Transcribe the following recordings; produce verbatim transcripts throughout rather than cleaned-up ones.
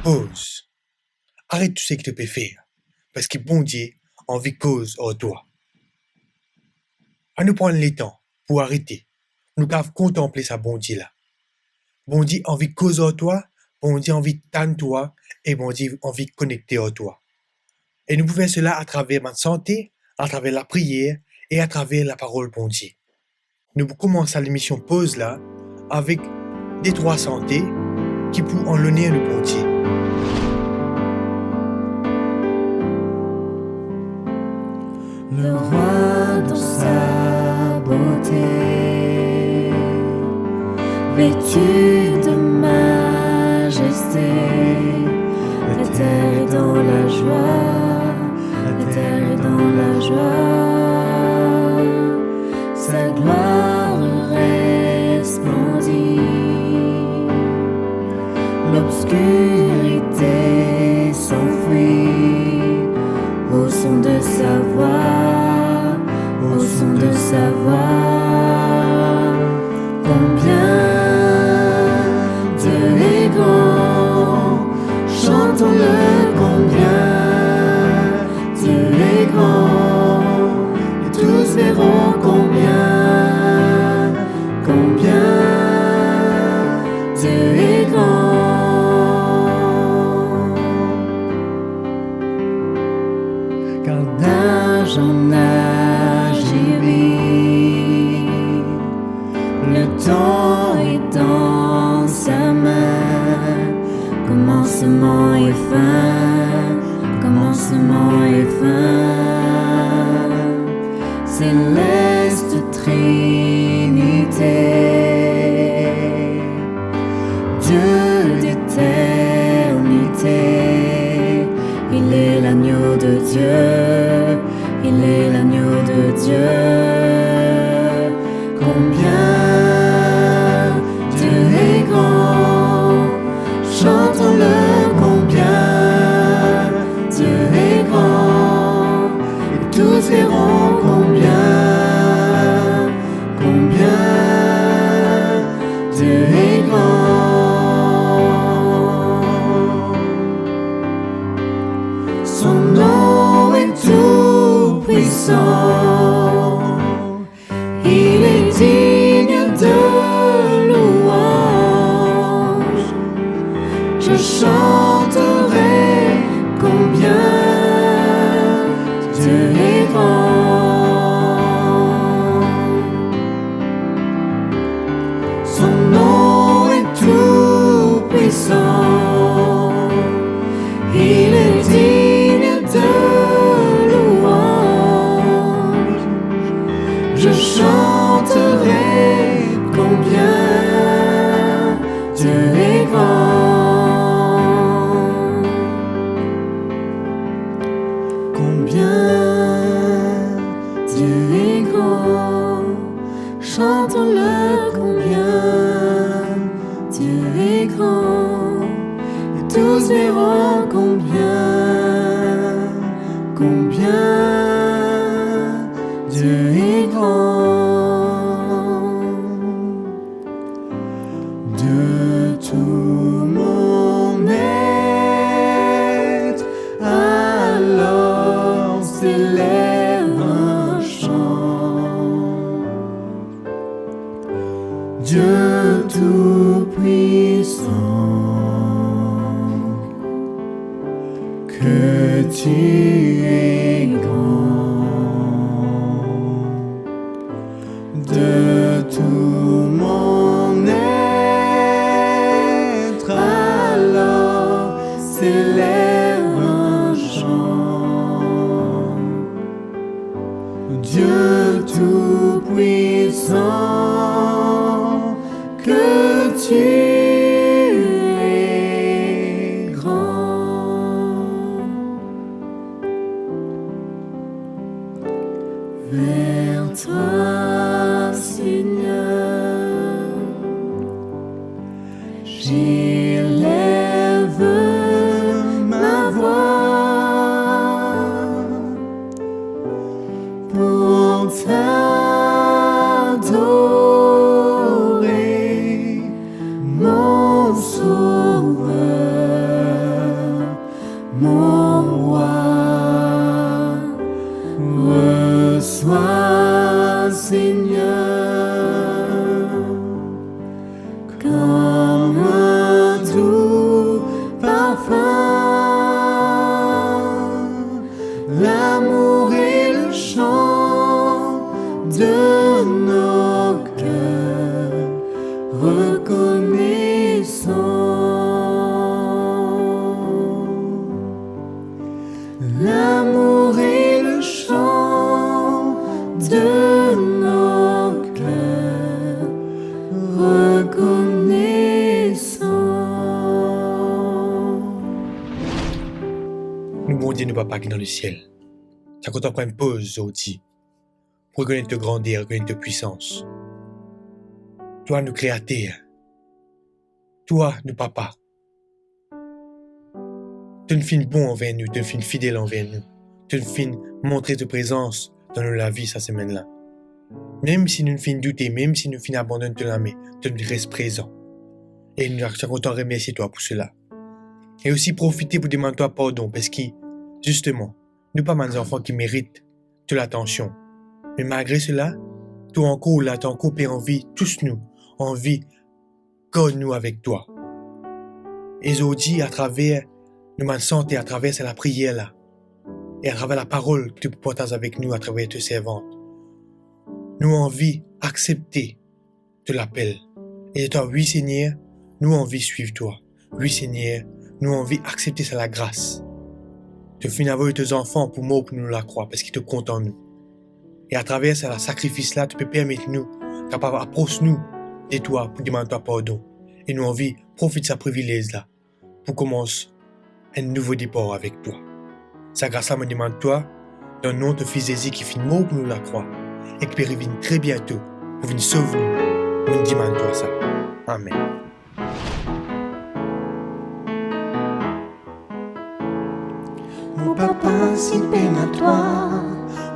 Poz. Aret tou seki to pe fer, parski Bondie anvi koz ar twa. Anou pran letan pou arete, nou kav kontanple sa Bondie la. Bondie anvi koz ar twa, Bondie anvi tann twa e Bondie anvi konekte ar twa. E nou pou fer sela atraver bann sante, atraver lapriyer e atraver laparol Bondie. Nou pou koumans sa lemision Poz la avek de trwa sante ki pou an loner nou Bondie. Le roi dans sa beauté, vêtu de majesté, la terre est dans la joie, la terre est dans la joie. Sa gloire resplendit. L'obscurité s'enfuit au son de sa voix, au son de sa voix. Combien Dieu est grand, chantons-le combien Dieu est grand, et tous verront combien, combien Dieu est grand. Car d'âge en âge il vit, le temps est dans sa main, commencement et fin, commencement et fin. Céleste Trinité, Dieu d'éternité, il est l'agneau de Dieu, il est l'agneau de Dieu. Combien Dieu est grand, chantons-le combien Dieu est grand, et tous verront combien, combien Dieu est grand. Son nom est tout puissant, il est digne de louange. Je chanterai combien Dieu est grand. Son nom est tout puissant, il est digne de louange. Je chanterai combien Dieu est grand. Combien Dieu est grand, chantons-le combien Dieu est grand, et tous verront combien, combien Dieu est grand. De tout mon être, alors s'élève un chant. Dieu tout-puissant, que tu es grand. De tout mon être, alors s'élève un chant. Dieu tout-puissant, que tu es grand. Vers toi, Seigneur, j'élève ma voix pour t'adorer, Seigneur, comme un doux parfum, l'amour est le chant de nos cœurs reconnaissants. L'amour est le chant de nos cœurs reconnaissants. Nou Bondie, nou Papa ki dan lesiel, sa kontan pran enn poz zordi pou rekonet to grander, rekonet to pwisans. Twa nou Kreater, twa nou Papa. To'nn finn bon anver nou, to'nn finn fidel anver nou, to'nn finn montre to prezans dan nou lavi sa semenn la. Mem si nou finn doute, mem si nou finn abandonn to lame, to'nn res prezan. E nou, nou kontan remersie twa pou sela. E osi profite pou demann twa pardon, parski, zisteman, nou pa bann zanfan ki merit to latansion. Me malgre sela, to ankor la, to ankor pe anvi tous nou, anvi gard nou avek twa. E zordi, atraver nou bann sant, atraver sa lapriyer la, e atraver laparol ki to pou partaz avek nou atraver to servant, nou anvi aksepte to lapel. E dir twa, wi Segner, nou anvi swiv twa. Wi Segner, nou anvi aksepte sa lagras. To finn avoy to zanfan pou mor pou nou lakrwa, parski to kontan nou. E atraver sa sakrifis la, to pe permet nou kapav apros nou de twa pou demann twa pardon. E nou anvi profit sa privilez la pou koumans enn nouvo depar avek twa. Sa gras la mo demann twa dan nom to Fis Zezi ki finn mor pou nou lakrwa e ki pe revinn tre biento pou vinn sov nou. Mo demann twa sa. Amen. Mo papa, si pena twa,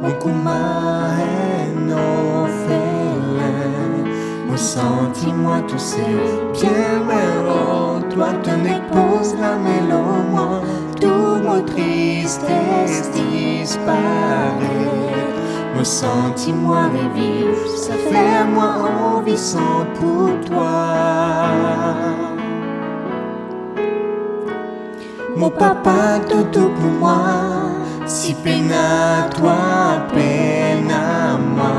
mo kouma enn orfelin. Mo santi mwa tousel, bien lwin lor twa, to nek poz lame lor mwa, tou mo tristes disparet. Mo santi mwa reviv, sa fer mwa anvi sant pou twa. Mo papa, to tou pou mwa, si pena twa, pena mwa.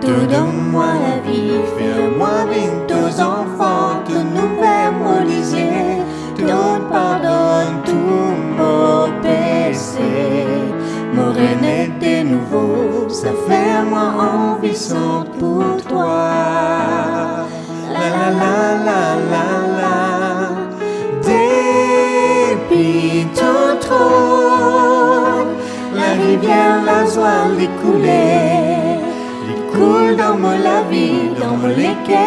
To donn mwa lavi, fer mwa vinn to zanfan, to ouver mo lizie, to pardonn tou mo pese. Mo renet de nouvo, sa fer mwa anvi sant pou twa. La, la, la, la, la, la. Depi to tron, larivier lazwa li koule, li koul dan mo lavi, dan mo leker.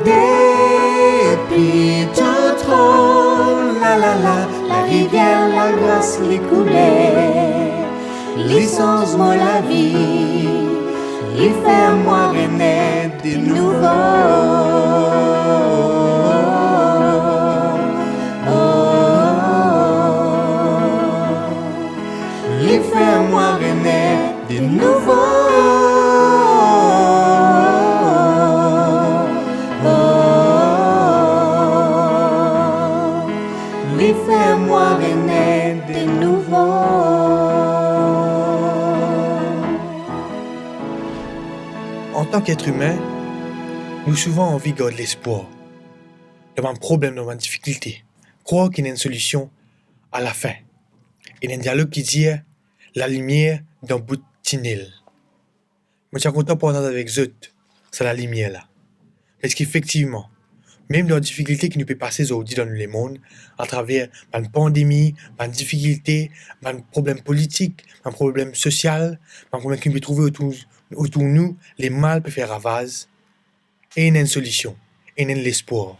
Depi to tron, la, la, la, larivier lagras li koule. Li sanz mo lavi, li fer mwa renet de nouvo. Li fer mwa renet de nouvo. Li fer mwa renet de nouvo. Antan ki et imin, nou souvan anvi gard lespwar dan bann problem, dan bann difikilte, krwar ki ena enn solision alafin. Ena enn dialog ki dir, lalimier dan bout tinel. Mo ti a kontan partaz avek zot sa lalimier la. Parski efektivman, mem dan difikilte ki nou pe pase zordi dan nou lemond, atraver bann pandemi, bann difikilte, bann problem politik, bann problem sosial, bann problem ki nou pe trouve otour, otour nou, lemal pe fer ravaz, ena enn solision, ena enn lespwar.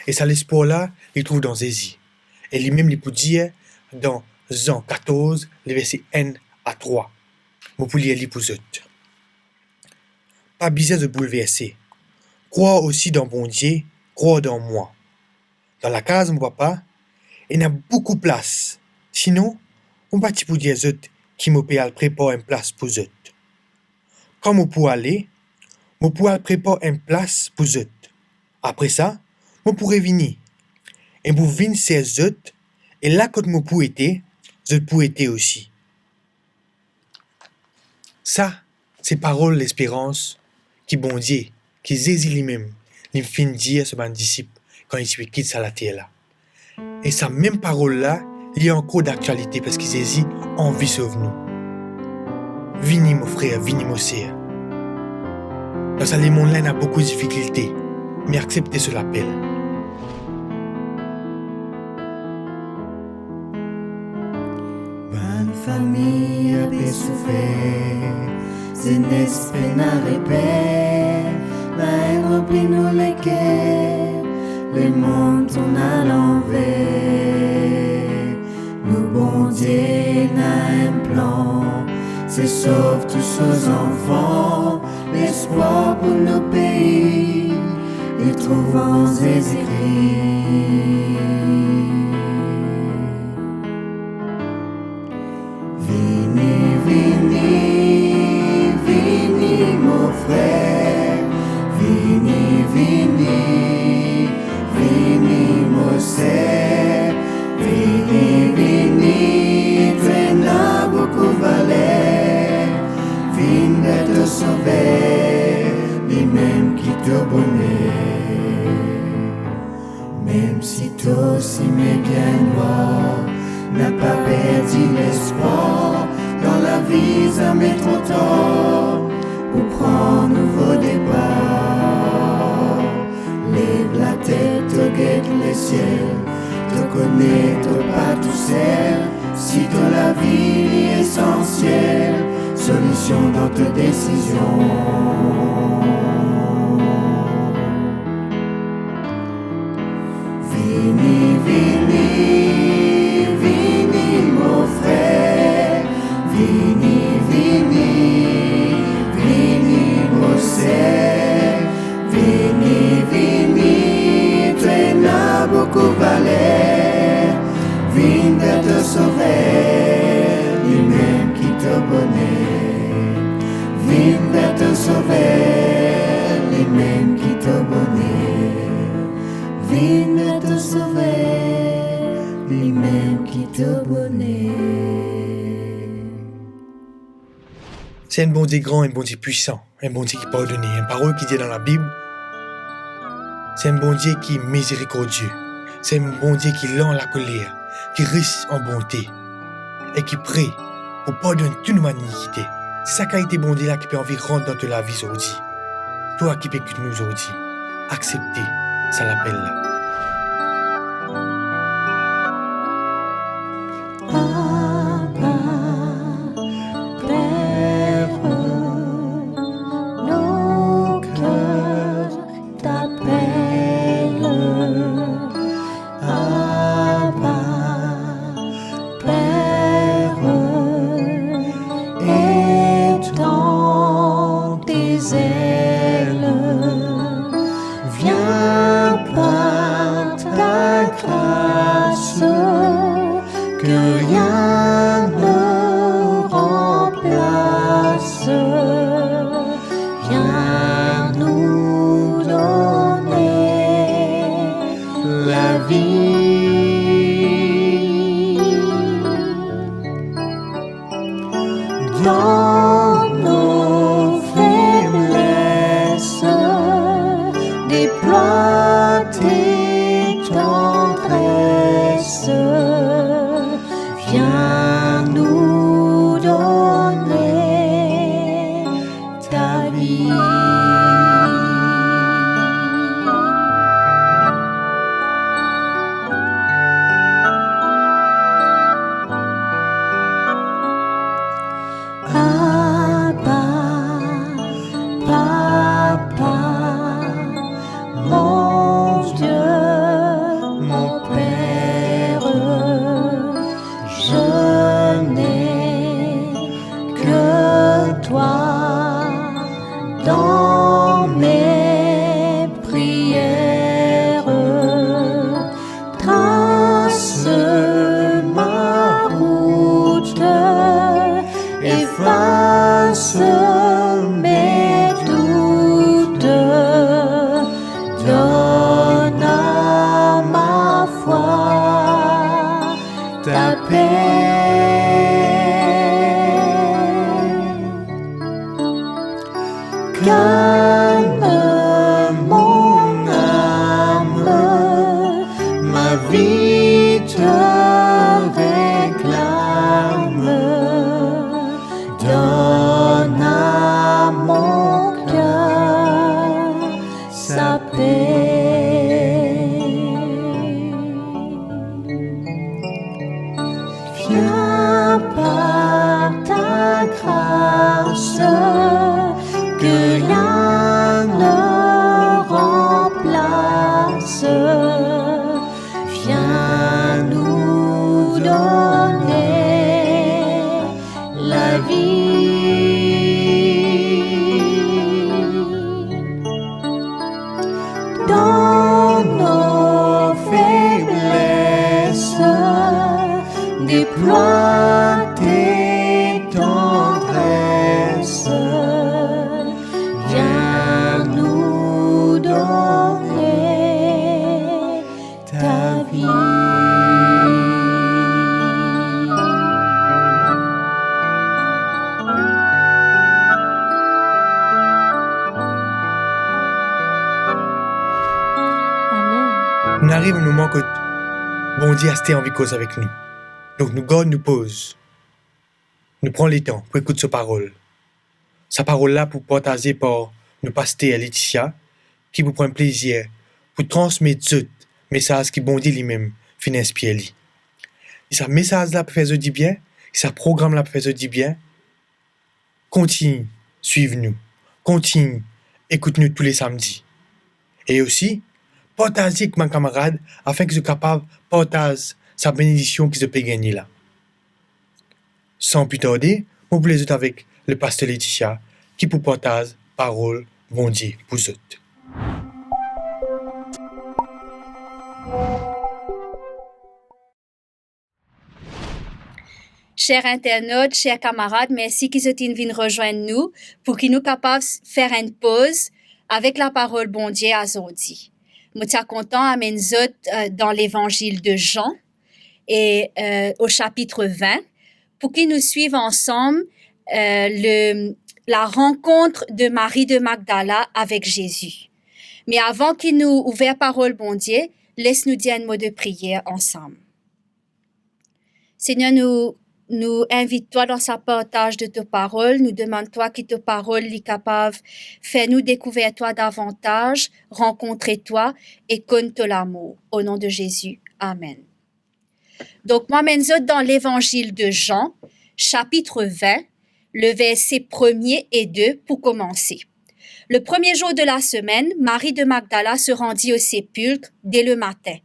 E sa lespwar la, li trouv dan Zezi. E limem li pou dir dan Zan katorz, le verse enn a trwa. Mo pou lir li pou zot. Pa bizin zot boulverse. Krwar osi dan Bondie, krwar dan mwa. Dan lakaz mo Papa, ena boukou plas. Sinon, mo pa ti pou dir zot ki mo pe al prepar enn plas pou zot. Kan mo pou ale, mo pou al prepar enn plas pou zot. Apre sa, mo pou revini, e mo pou vinn sers zot, e la kot mo pou ete, zot pou ete osi. Sa, se parol lesperans ki Bondie, ki Zezi limem, li finn dir so bann disip kan li ti pe kit sa later la. E sa mem parol la, li ankor daktialite parski Zezi anvi sov nou. Vini mo frer, vini mo ser. Dan sa lemond la, ena boukou difikilte, me aksepte so lapel. Bann fami pe soufer, zenes pena reper, laenn ranpli nou leker, lemond tourn alanver. Nou Bondie ena enn plan, se sov tou so zanfan, lespwar pou nou pei, li trouv an Zezi Kri. Vini, vini, vini mo frer, vini, vini, vini mo ser, vini, vini, to ena boukou valer, vinn ver to Sover, limem ki to boner. Mem si to sime bien nwar, napa perdi lespwar, dan lavi zame tro tar pou pran nouvo depar. Lev latet, to get lesiel, to kone to pa tousel, si to lavi li esansiel, solision dan to desizion. Vini, vini, vini mo frer, vini, vini, vini mo ser, vini, vini, to ena boukou valer, vinn ver to Sover, limem ki to boner. Vinn ver to Sover, limem ki to boner. Vinn ver to Sover, limem ki to boner. Se enn Bondie gran, enn Bondie pwisan, enn Bondie ki pardone. Enn parol ki dir dan Labib, se enn Bondie ki mizerikordie, se enn Bondie ki lant lakoler, ki ris an bonte e ki pre pou pardonn tou nou bann inikite. Se sa kalite Bondie la ki pe anvi rant dan to lavi zordi. Twa ki pe ekout nou zordi, aksepte sa lapel la. Apa, Per, nou ker t'apel. Apa, Per, etann tes ailes, viens par ta grâce, que rien ne remplace. Viens nous donner la vie. Dans nos faiblesses, déploie tes tendresses. Viens nous donner ta vie. Pas mes doutes, donne à ma foi ta paix. Calme mon âme, ma vie te réclame. Donne à mon cœur sa paix. Viens par ta grâce, que rien ne remplace. Viens nous donner la vie. Dans nos faiblesses, déploie tes tendresses. Viens nous donner ta vie. Amen. Nou ariv moman kot Bondie aster anvi koz avek nou. Donk nou gard nou poz. Nou pran letan pou ekout so parol. Sa parol la pou partaze par nou paster Laetitia, ki pou pran plezir pou transmet zot mesaz ki Bondie limem finn inspir li. Si sa mesaz la pe fer zot dibien, si sa program la pe fer zot dibien, kontign swiv nou, kontign ekout nou tou le samdi. E osi, partaze ek bann kamarad afin ki zot kapav partaz sa benedision ki zot pe gagne la. San pli tarde, mo pou les zot avek le paster Laetitia ki pou partaz parol Bondie pou zot. Ser internat, ser kamarad, mersi ki zot inn vinn rezwenn nou pou ki nou kapav s-, fer enn poz avek laparol Bondie azordi. Mo ti a kontan amenn zot, eh, dan Levanzil de Zan e, eh, o sapit vin, pou ki nou swiv ansam, eh, le, la rankont de Marie de Magdala avek Zezi. Me avan ki nou ouver parol Bondie, les nou dir enn mo de priyer ansam. Segner, nou, nou invit twa dan sa partaz de to parol. Nou demann twa ki to parol li kapav fer nou dekouver twa davantaz, rankontre twa e konn to lamour. O non de Zezi. Amen. Donk, mo amenn zot dan Levanzil de Zan, sapit vin, le verse premie e de pou komanse. Le premier jour de la semaine, Marie de Magdala se rendit au sépulcre dès le matin,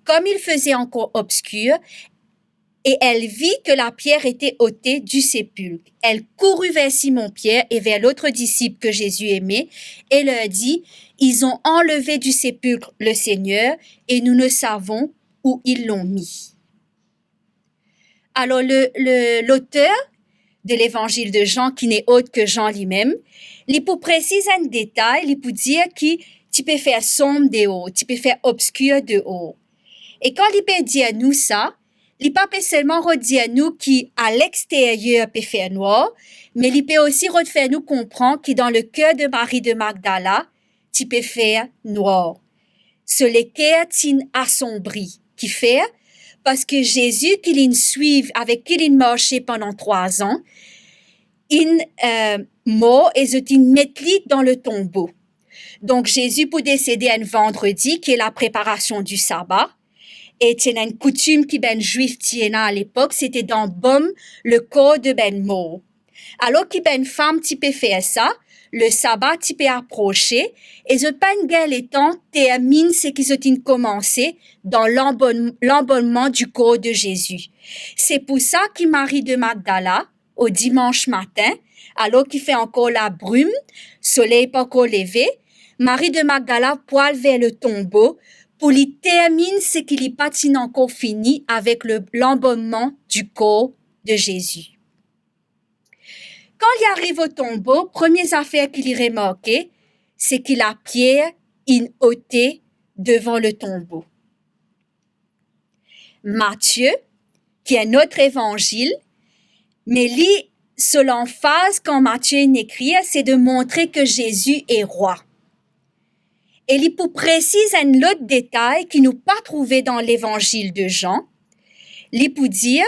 comme il faisait encore obscur, et elle vit que la pierre était ôtée du sépulcre. Elle courut vers Simon-Pierre et vers l'autre disciple que Jésus aimait et leur dit : « Ils ont enlevé du sépulcre le Seigneur et nous ne savons où ils l'ont mis. » Alor, le, le, loter de Levanzil de Zan, ki ne ot ki Zan limem, li pou presiz enn detay, li pou dir ki ti pe fer sonm deor, ti pe fer obskir deor. E kan li pe dir nou sa, li pa pe selman rod dir nou ki alexteryer pe fer nwar, me li pe osi rod fer nou konpran ki dan leker de Marie de Magdala, ti pe fer nwar. So leker ti'nn asonbri. Kifer? Parski Zezi ki li'nn swiv, avek ki li'nn marse pandan trwa an, inn, eh, mor e zot inn met li dan le tonbo. Donk, Zezi pou desede enn vandredi, ki e lapreparasion di saba. E ti ena enn koutim ki bann Zwif ti ena alepok, sete d'embaum le corps de bann mor. Alor ki bann fam ti pe fer sa, le saba ti pe aprose, e zot pa'nn gagn letan terminn seki zot inn koumanse dan l'embaum-, l'embaumement du corps de Jésus. Se pou sa ki Marie de Magdala, o dimans matin, alor ki fer ankor labrim, soley pa ankor leve, Marie de Magdala pou al ver le tonbo pou li terminn seki li pa ti'nn ankor fini avek le, l'embaumement du corps de Jésus. ariv o tonbo, premie zafer ki li remarke, se ki lapier inn ote devan le tonbo. Matie, ki enn lot evanzil, me li, so lanfaz kan Matie inn ekrir, se de montre ke Zezi e rwa. E li pou presiz enn lot detay ki nou pa trouve dan Levanzil de Zan. Li pou dir,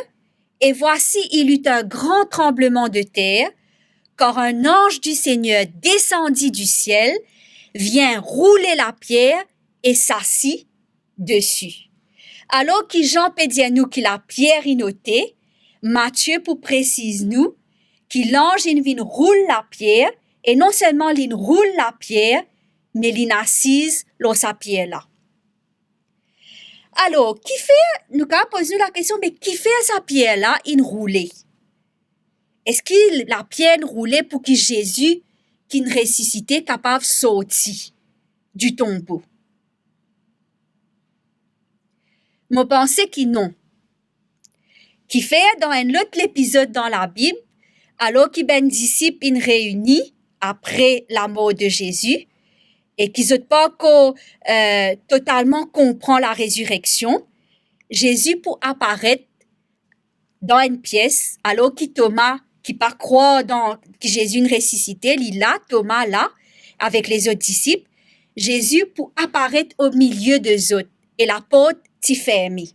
"Et voici, il eut un grand tremblement de terre, car un ange du Seigneur descendit du ciel, vint rouler la pierre et s'assit dessus." Alor ki Zan pe dir nou ki lapier inn ote, Matie pou presiz nou ki lanz inn vinn roul lapier, e non selman linn roul lapier, me linn asiz lor sa pier la. Alor, kifer, nou kapav poz nou lakestion, me kifer sa pier la inn roule? Eski lapier inn roule pou ki Zezi ki'nn resisite kapav sorti di tonbo? Mo panse ki non. Kifer dan enn lot lepizod dan Labib, alor ki bann disip inn reini apre lamor de Zezi, e ki zot pa ankor, eh, totalman konpran larezireksion, Zezi pou aparet dan enn pies, alor ki Toma, ki pa krwar dan, ki Zezi inn resisite, li la, Toma la, avek lezot disip, Zezi pou aparet omilie de zot e laport ti ferme.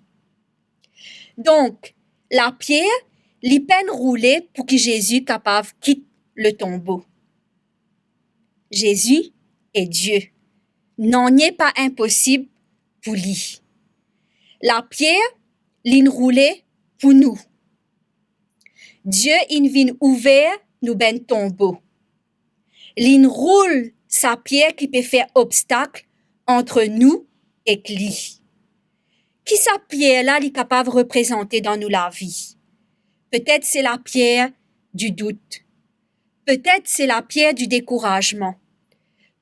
Donk, lapier, li pa'nn roule pou ki Zezi kapav kit le tonbo. Zezi e Die. Nanye pa inposib pou li. Lapier, linn roule pou nou. Die inn vinn ouver nou bann tonbo. Linn roul sa pier ki pe fer obstak ant nou ek li. Ki sa pier la li kapav reprezante dan nou lavi? Petet se lapier di dout. Petet se lapier di dekourazman.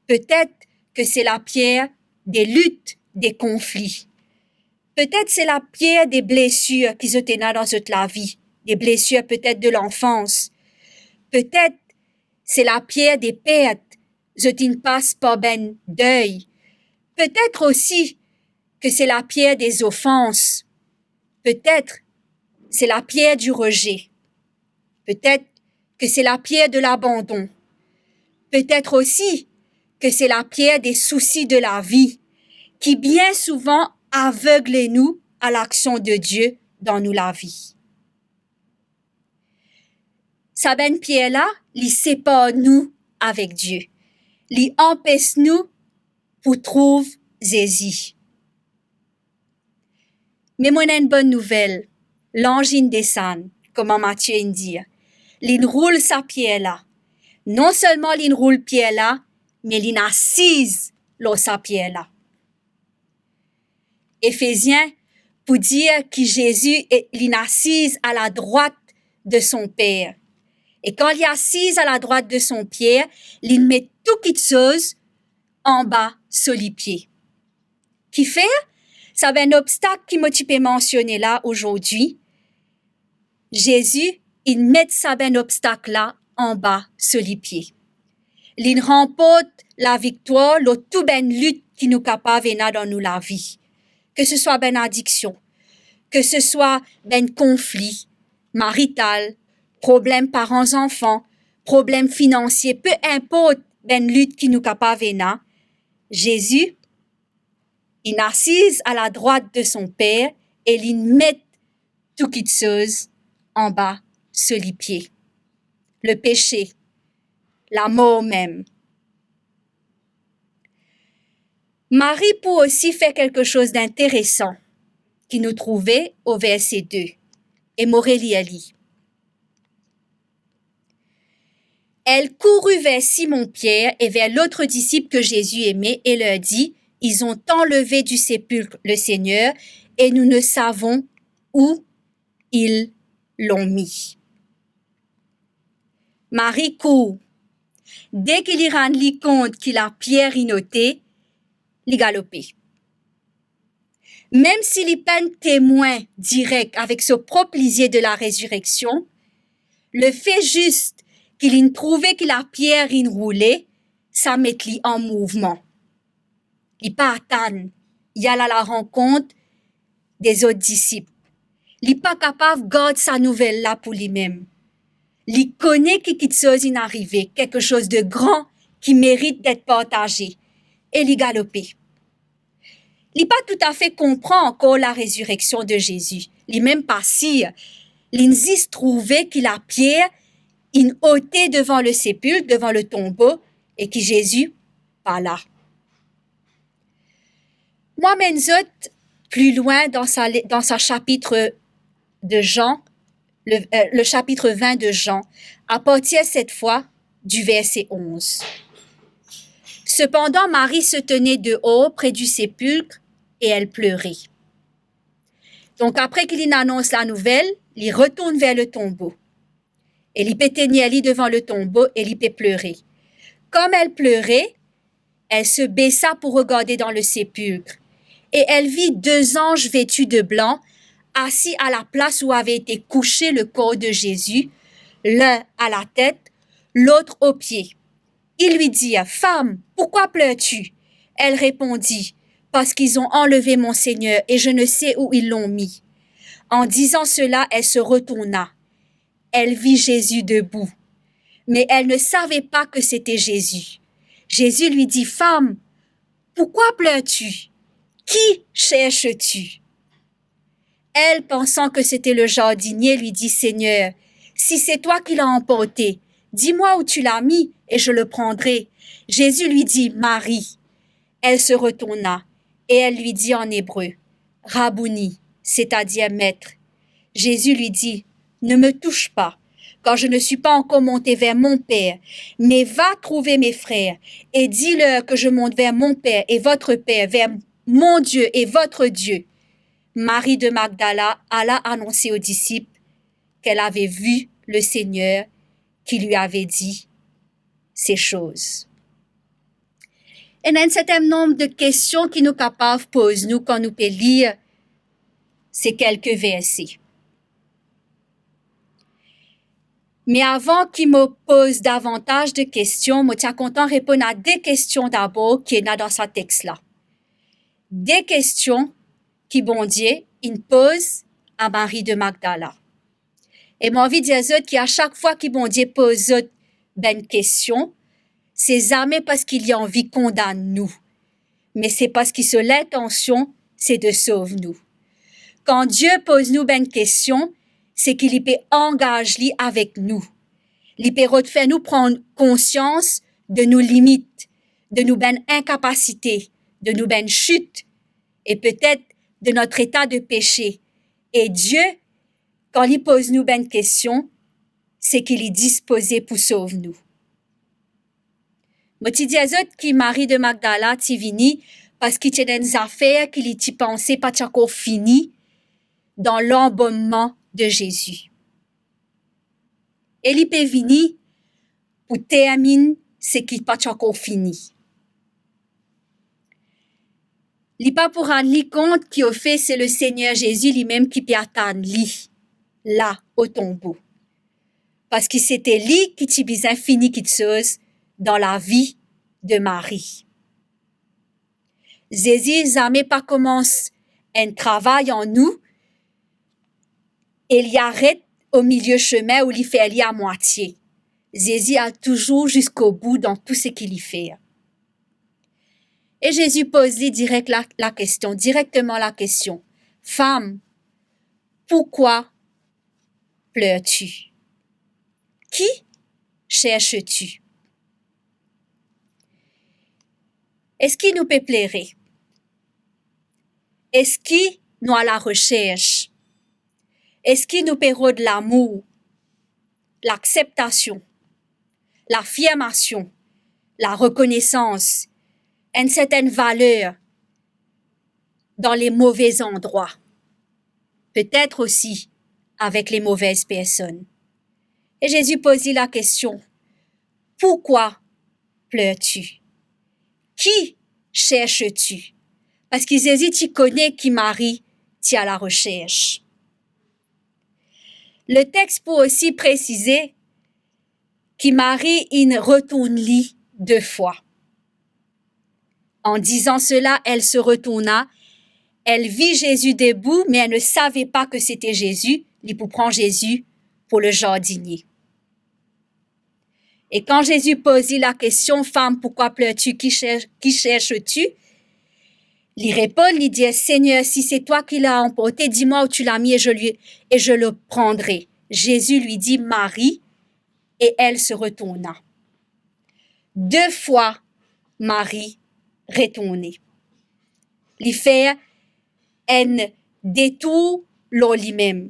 Petet ke se lapier de lit, de konfli. Petet se lapier de blesir ki zot ena dan zot lavi, de blesir petet de lanfans. Petet se lapier de pert, zot inn pas par bann dey. Petet osi ke se lapier de zofans. Petet se lapier di reze. Petet ke se lapier de labandon. Petet osi ke se lapier de sousi de lavi ki bien souvan avegle nou a laksion de Die dan nou lavi. Sa bann pier la, li separ nou avek Die. Li anpes nou pou trouv Zezi. Me mo ena enn bonn nouvel, lanz inn desann, kouma Matie inn dir. Linn roul sa pier la. Non selman linn roul pier la, me linn asiz lor sa pier la. Efezien pou dir ki Zezi e, linn asiz a ladrwat de son Per. E kan li asiz a ladrwat de son Per, linn met tou kitsoz anba so lipie. Kifer? Sa bann obstak ki mo ti pe mansione la azordi, Zezi inn met sa bann obstak la anba so lipie. Linn ranport laviktwar lor tou bann lit ki nou kapav ena dan nou lavi. Ke se swa bann adiksion, ke se swa bann konfli marital, problem paran-zanfan, problem finansie, pe inport bann lit ki nou kapav ena, Zezi inn asiz a ladrwat de son Per e linn met tou kitsoz anba so lipie. Lepese, lamor mem. Marie pou osi fer kelke soz d'interesan ki nou trouve o verse de, e mo relir li. Elle courut vers Simon-Pierre et vers l'autre disciple que Jésus aimait et leur dit, ils ont enlevé du sépulcre le Seigneur et nous ne savons où ils l'ont mis. Marie kour. Deki li rann li kont ki lapier inn ote, li galope. Mem si li pa'nn temwin direk avek so prop lizie de larezireksion, lefe zis ki linn trouve ki lapier inn roule, sa met li an mouvman. Li pa atann, li al alankont dezot disip. Li pa kapav gard sa nouvel la pou limem. Li kone ki kiksoz inn arive, quelque chose de grand qui mérite d'être partagé, e li galope. Li pa toutafe konpran ankor larezireksion de Zezi. Limem pa sir. Linn zis trouve ki lapier inn ote devan le sepilk, devan le tonbo, e ki Zezi pa la. Mo amenn zot pli lwin dan sa le-, dan sa chapitre de Jean, le, euh, le chapitre vingt de Jean, à partir cette fois du verset onze. Cependant, Marie se tenait dehors près du sépulcre et elle pleurait. Donk, apre ki linn anons lanouvel, li retourn ver le tonbo. E li pe tenir li devan le tonbo e li pe plere. Comme elle pleurait, elle se baissa pour regarder dans le sépulcre, et elle vit deux anges vêtus de blanc, assis à la place où avait été couché le corps de Jésus, l'un à la tête, l'autre aux pieds. Ils lui dirent : « Femme, pourquoi pleures-tu ? » Elle répondit : « Parce qu'ils ont enlevé mon Seigneur et je ne sais où ils l'ont mis. » En disant cela, elle se retourna. Elle vit Jésus debout, mais elle ne savait pas que c'était Jésus. Jésus lui dit : « Femme, pourquoi pleures-tu ? Qui cherches-tu ? » Elle, pensant que c'était le jardinier, lui dit : « Seigneur, si c'est toi qui l'as emporté, dis-moi où tu l'as mis et je le prendrai. » Jésus lui dit : « Marie. » Elle se retourna et elle lui dit en hébreu : « Rabouni », c'est-à-dire : « Maître. » Jésus lui dit : « Ne me touche pas, car je ne suis pas encore monté vers mon Père, mais va trouver mes frères et dis-leur que je monte vers mon Père et votre Père, vers mon Dieu et votre Dieu. » Marie de Magdala alla annoncer aux disciples qu'elle avait vu le Seigneur qui lui avait dit ces choses. Ena enn serten nonb de kestion ki nou kapav poz nou kan nou pe lir se kelke verse. Me avan ki mo poz davantaz de kestion, mo ti a kontan reponn a de kestion dabor ki ena dan sa text la. De kestion ki Bondie inn poz a Marie de Magdala. E mo anvi dir zot ki a sak fwa ki Bondie poz zot bann kestion, se zame parski li anvi kondann nou, me se parski so lintansion se de sov nou. Kan Die poz nou bann kestion, se ki li pe angaz li avek nou. Li pe rod fer nou pran konsians de nou limit, de nou bann inkapasite, de nou bann sit, e petet de notre état de péché. E Die, kan li poz nou bann kestion, se ki li dispoze pou sov nou. Mo ti dir zot ki Marie de Magdala ti vini parski ti ena enn zafer ki li ti panse pa ti ankor fini dan lanbomman de Zezi. E li pe vini pou terminn seki pa ti ankor fini. Li pa pou rann li kont ki ofe se Lesegner Zezi limem ki pe atann li la o tonbo, parski se te li ki ti bizin fini kiksoz dan lavi de Marie. Zezi zame pa koumans enn travay an nou e li aret o milie sime ou li fer li amwatie. Zezi al touzour ziskobou dan tou seki li fer. E Zezi poz li direk la, lakestion, direkteman lakestion, « Femme, pourquoi pleures-tu ? Qui cherches-tu ? » Eski nou pe plere? Eski nou a la resers? Eski nou pe rod lamour, lakseptasion, lafirmasion, larekonesans, enn sertenn valer dan le move zandrwa, petet osi avek le move personn? E Zezi poz li lakestion, « Pourquoi pleures-tu ? Qui cherches-tu ? » Parski Zezi ti kone ki Marie ti a la resers. Le text pou osi presize ki Marie inn retourn li de fwa. En disant cela, elle se retourna. Elle vit Jésus debout, mais elle ne savait pas que c'était Jésus. Li pou pran Zezi pou le jardinier. E kan Zezi poz li lakestion, "Femme, pourquoi pleures-tu? Qui cher-, qui cherches-tu?" Li reponn, li dir, "Seigneur, si c'est toi qui l'as emporté, dis-moi où tu l'as mis et je lui, et je le prendrai." Jésus lui dit, "Marie." Et elle se retourna. De fwa, Marie retourne. Li fer enn detour lor limem.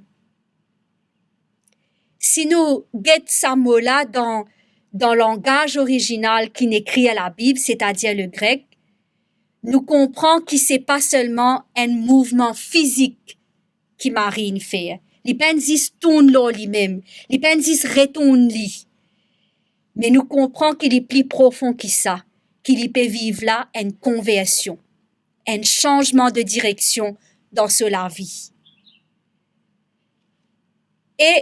Si nou get sa mo la dan, dan langaz orizinal ki'nn ekrir Labib, setadir le grek, nou konpran ki se pa selman enn mouvman fizik ki Marie inn fer. Li pa'nn zis tourn lor limem, li pa'nn zis retourn li. Me nou konpran ki li pli profon ki sa, ki li pe viv la enn konversion, enn sanzman de direksion dan so lavi. E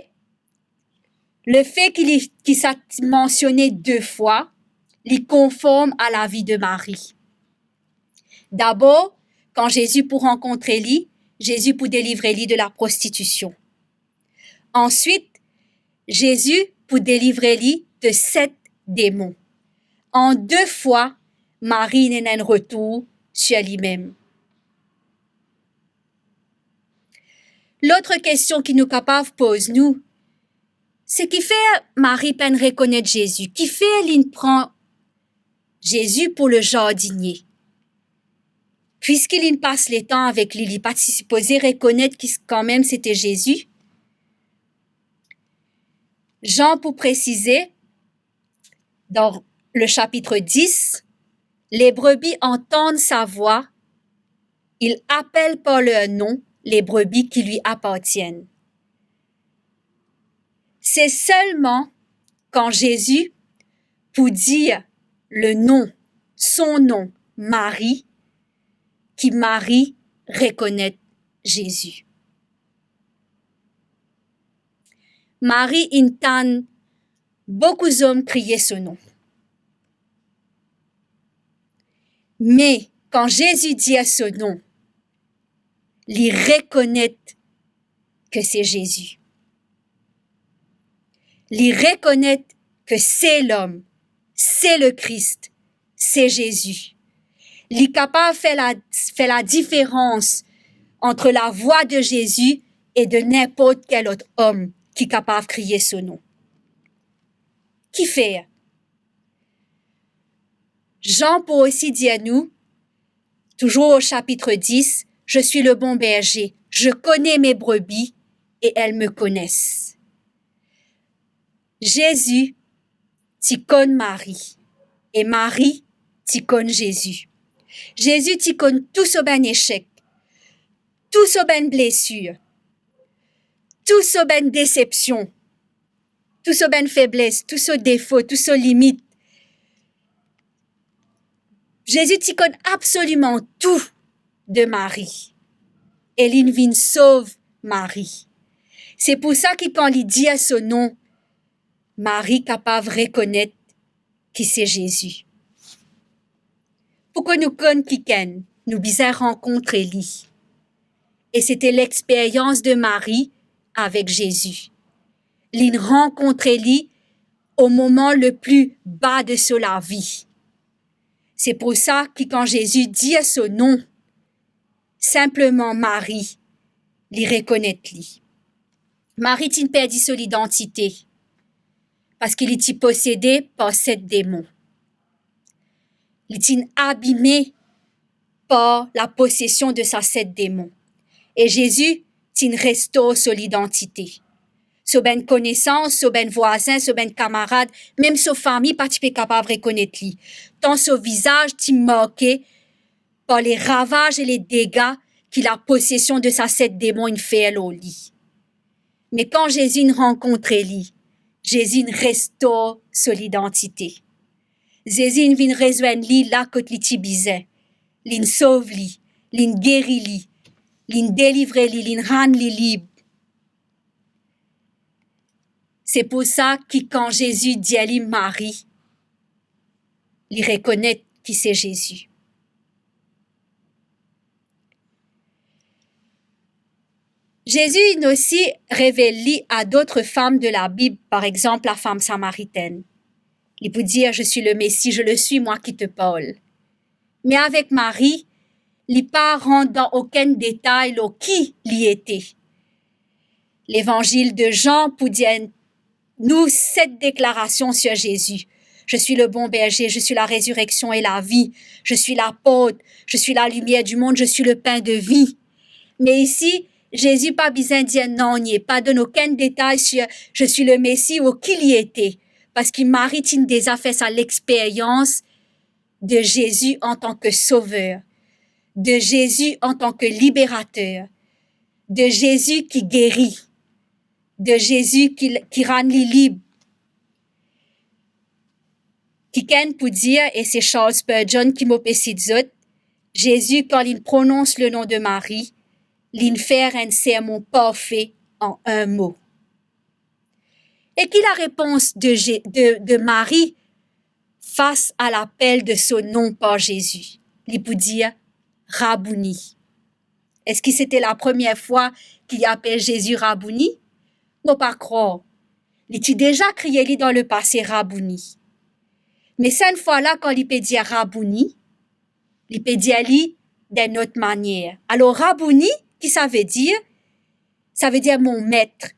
lefe ki li, ki sa ti mansione de fwa, li konform a lavi de Marie. Dabor, kan Zezi pou rankontre li, Zezi pou delivre li de laprostitision. Answit, Zezi pou delivre li de set demon. An de fwa, Marie inn ena enn retour sir limem. Lot kestion ki nou kapav poz nou, se kifer Marie pa'nn rekonet Zezi? Kifer li'nn pran Zezi pou le jardinier? Piski li'nn pas letan avek li, li pa ti sipoze rekonet ki kanmem sete Zezi? Zan pou presize, dans le chapitre dix, les brebis entendent sa voix, il appelle par leur nom les brebis qui lui appartiennent. Se selman kan Zezi pou dir le nom, son nom, Marie, ki Marie rekonet Zezi. Marie inn tann boukou zom kriye so nom. Me kan Zezi dir so nom, li rekonet ke se Zezi. Li rekonet ke se lom, se Lekris, se Zezi. Li kapav fer la, fer ladiferans ant lavwa de Zezi e de ninport kel lot om ki kapav kriye so nom. Kifer? Zan pou osi dir nou, toujours au chapitre dix, "Je suis le bon berger, je connais mes brebis et elles me connaissent." Zezi ti konn Marie, e Marie ti konn Zezi. Zezi ti konn tou so bann esek, tou so bann blesir, tou so bann desepsion, tou so bann febles, tou so defo, tou so limit. Zezi ti konn absoliman tou de Marie e li'nn vinn sov Marie. Se pou sa ki kan li dir so nom, Marie kapav rekonet ki se Zezi. Pou ki nou konn kikenn, nou bizin rankontre li. E sete lexperyans de Marie avek Zezi. Li'nn rankontre li o moman le pli ba de so lavi. Se pou sa ki kan Zezi dir so nom, sinpleman Marie, li rekonet li. Marie ti'nn perdi so lidantite, parski li ti posede par set demon. Li ti'nn abime par laposesion de sa set demon. E Zezi ti'nn restor so lidantite. So bann konesans, so bann vwazin, so bann kamarad, mem so fami pa ti pe kapav rekonet li, tan so vizaz ti marke par le ravaz e le dega ki laposesion de sa set demon inn fer lor li. Me kan Zezi inn rankontre li, Zezi inn restor so lidantite. Zezi inn vinn rezwenn li la kot li ti bizin. Li'nn sov li, li'nn geri li, li'nn delivre li, li'nn rann li lib. Se pou sa ki kan Zezi dir li Marie, li rekonet ki se Zezi. Zezi inn osi revel li a dot fam de Labib, par exanp, la fam samaritenn. Li pou dir, "Je suis le Messie, je le suis, moi qui te parle." Me avek Marie, li pa rant dan okenn detay lor ki li ete. Levanzil de Zan pou dir nou set deklarasion sur Zezi. "Je suis le bon berger, je suis la résurrection et la vie, je suis la porte, je suis la lumière du monde, je suis le pain de vie." Me isi, Zezi pa bizin dir nanye, pa donn okenn detay sur "Je suis le Messie" ou ki li ete, parski Marie ti'nn deza fer sa lexperyans de Zezi antan ki Sover, de Zezi antan ki Liberater, de Zezi ki geri, de Zezi ki, ki rann li lib. Kikenn pou dir, e se Charles Spurgeon ki mo pe sit zot, Zezi, kan li'nn pronons le nom de Marie, li'nn fer enn sermon parfe an enn mo. E ki larepons de Ze-, de, de Marie fas a lapel de so nom par Zezi? Li pou dir, "Rabouni." Eski sete la premie fwa ki li apel Zezi Rabouni? Mo pa krwar. Li ti deza kriye li dan lepase Rabouni. Me sa enn fwa la, kan li pe dir Rabouni, li pe dir li dan enn lot manier. Alor, Rabouni, ki sa ve dir? Sa ve dir mon met.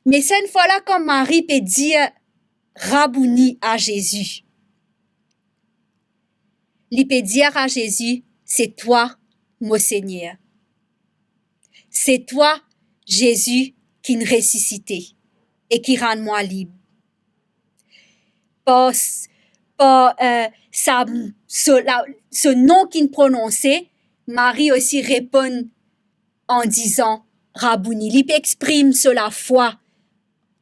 Me sa enn fwa la, kan Marie pe dir Rabouni a Zezi, li pe dir a Zezi, "C'est toi, mo Segner. C'est toi, Zezi, ki'nn resisite e ki rann mwa lib." Par s-, par, eh, sa, so, la, so nom ki'nn prononse, Marie osi reponn an dizan, "Rabouni." Li pe exprim so lafwa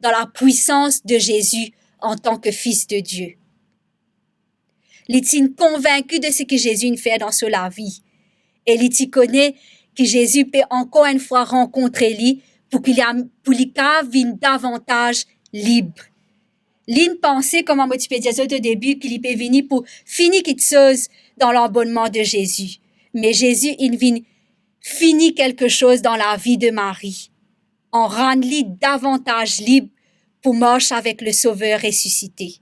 dan lapwisans de Zezi antan ki Fis de Die. Li ti'nn konvinki de seki Zezi inn fer dan so lavi, e li ti kone ki Zezi pe ankor enn fwa rankontre li pou ki li a, pou li kav vinn davantaz lib. Li'nn panse, kouma mo ti pe dir zot o debi, ki li pe vini pou fini kiksoz dan lanbonnman de Zezi. Me Zezi inn vinn fini kelke soz dan lavi de Marie, an rann li davantaz lib pou mars avek Lesover resisite.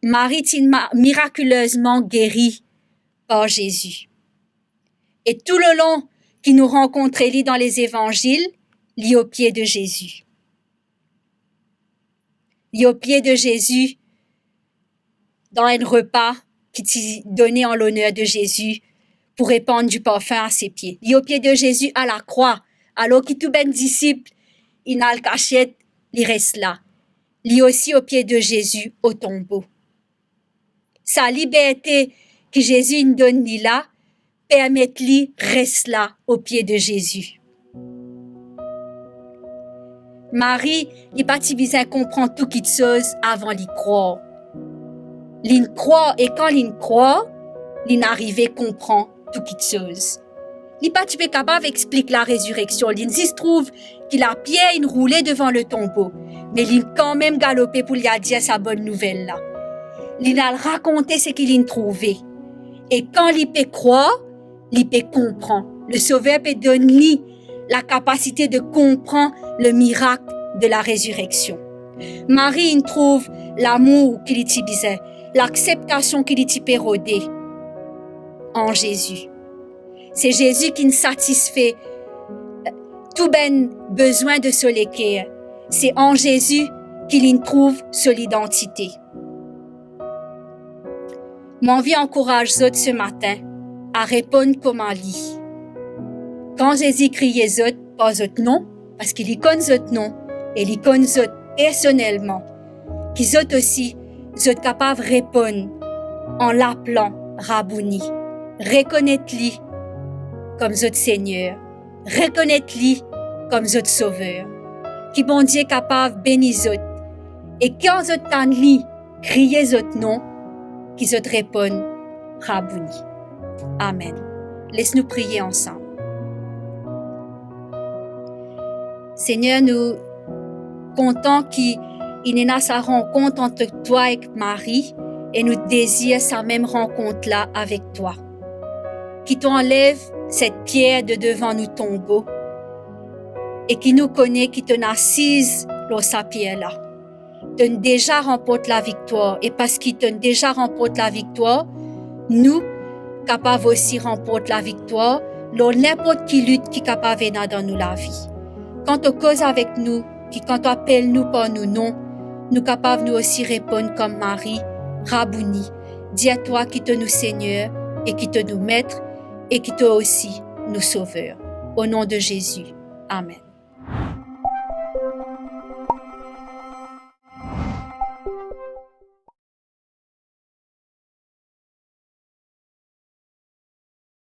Marie ti'nn ma-, mirakilezman geri par Zezi. E toulelong ki nou rankontre li dan Lezevanzil, li o pie de Zezi. Li o pie de Zezi dan enn repa ki ti done an loner de Zezi pou repann diparfin a se pie. Li o pie de Zezi a lakrwa, alor ki tou bann disip inn al kasiet, li res la. Li osi o pie de Zezi o tonbo. Sa liberte ki Zezi inn donn li la, permet li res la o pie de Zezi. Marie, li pa ti bizin konpran tou kiksoz avan li krwar. Li'nn krwar, e kan li'nn krwar, li'nn arive konpran tou kiksoz. Li pa ti pe kapav explik larezireksion, li'nn zis trouv ki lapier inn roule devan letonbo, me li'nn kanmem galope pou li al dir sa bonn nouvel la. Li'nn al rakonte seki li'nn trouve. E kan li pe krwar, li pe konpran. Lesover pe donn li lakapasite de konpran lemirak de larezireksion. Marie inn trouv lamour ki li ti bizin, lakseptasion ki li ti pe rode an Zezi. Se Zezi ki'nn satisfe, eh, tou bann bezwin de so leker. Se an Zezi ki li'nn trouv so lidantite. Mo anvi ankouraz zot se matin a reponn kouma li. Kan Zezi kriye zot par zot nom, parski li konn zot nom e li konn zot personelman, ki zot osi, zot kapav reponn an lapelan Rabouni, rekonet li kom zot Segner, rekonet li kom zot Sover. Ki Bondie kapav beni zot, e kan zot tann li kriye zot nom, ki zot reponn, "Rabouni." Amen. Les nou priye ansam. Segner, nou kontan ki inn ena sa rankont ant twa ek Marie, e nou dezir sa mem rankont la avek twa. Ki to anlev set pier de devan nou tonbo, e ki nou kone ki to'nn asiz lor sa pier la. To'nn deza ranport laviktwar, e parski to'nn deza ranport laviktwar, nou kapav osi ranport laviktwar lor ninport ki lit ki kapav ena dan nou lavi. Kan to koz avek nou, ki kan to apel nou par nou nom, nou kapav nou osi reponn kom Marie, Rabouni, dir twa ki to nou Segner e ki to nou Met e ki to osi nou Sover. O nom de Zezi. Amen.